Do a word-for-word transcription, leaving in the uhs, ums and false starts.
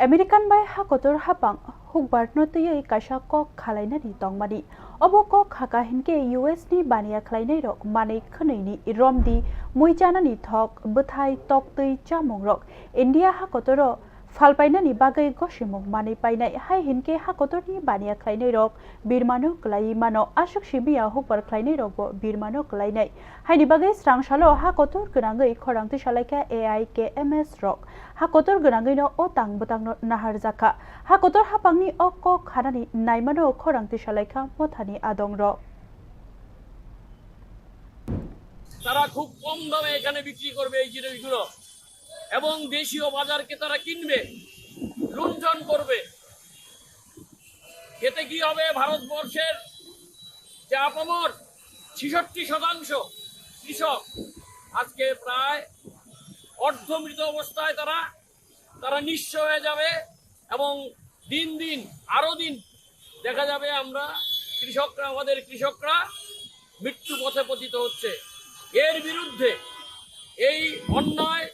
American bai ha kotor hapang hukbarno twiwi kaisa kok khalainani tongmani. Obo kok hakha hinkhe U S ni baniya khlainairok manwi khwnwini romdi mui chanani thok, bwthai, toktwi chamungrok India ha kotoro phalpainani bagwi gosimung manwi painai, hai hinkhe ha kotorni baniya khlainairok birmano kwlaiwi mano, aswk simiya hukbar khlainairokbo birmano kwlainai. Haini bagwi srangsalo ha kotor gwnangwi khorang twisalaikha A I K M S rok. Ha kotor gwnangwino o tang bwtangno naharjakha. Ha kotor hapangni o kok khanani naimano khorang twisalaikha mothani adongrok. তারা খুব কম দামে এখানে বিক্রি করবে এই জিনিসগুলো এবং দেশীয় বাজারকে তারা কিনবে, লুণ্ঠন করবে। এতে কি হবে? ভারতবর্ষের যে আপামর ছেষট্টি শতাংশ কৃষক আজকে প্রায় অর্ধমৃত অবস্থায় তারা তারা নিঃস্ব হয়ে যাবে এবং দিন দিন আরো দিন দেখা যাবে আমরা কৃষকরা, আমাদের কৃষকরা মৃত্যু পথে পতিত হচ্ছে। এর বিরুদ্ধে, এই অন্যায়